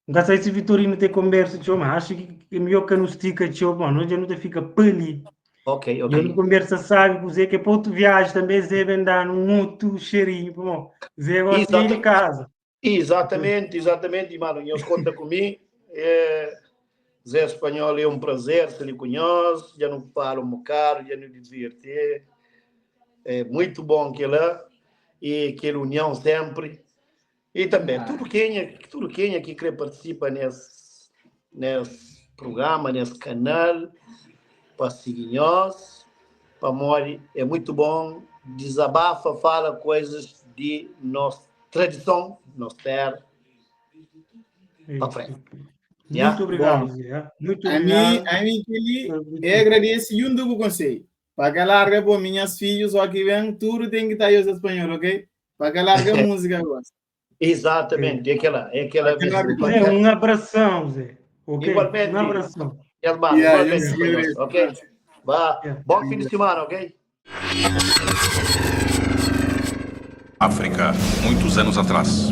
Não sei se Vitorino tem conversa, tio, mas acho que é melhor que não estica, tio, mano, onde não te fica peli. Ok, E ok. eu não conversa, sabe, com o Zé, que é para outro viagem também, Zé vem dar um outro cheirinho, bom. Zé gosta de ir de casa. Exatamente, exatamente, mano. E eles contam comigo. É, Zé Espanhol é um prazer, se lhe conhece, já não falo um bocado, já não diverte. É muito bom que ela e aquela união sempre. E também, tudo quem aqui quer participa nesse programa, nesse canal, para seguir nós, para morrer, é muito bom, desabafa, fala coisas de nossa tradição, nossa terra, para frente. Muito Yeah. obrigado, Bom, Zé. Muito A obrigado. mim, a mim que ele agradeço e um do conselho. Para que larga, bom, minhas filhos, só que vem, tudo tem que estar em espanhol, ok? Para que larga a música agora. Exatamente, é aquela Aquela- Zé, um abração, Zé. Ok? Igualmente. Um abração. Elmar, Yeah, igualmente, eu agradeço. ok? Vá, Yeah. bom fim de semana, ok? África, muitos anos atrás.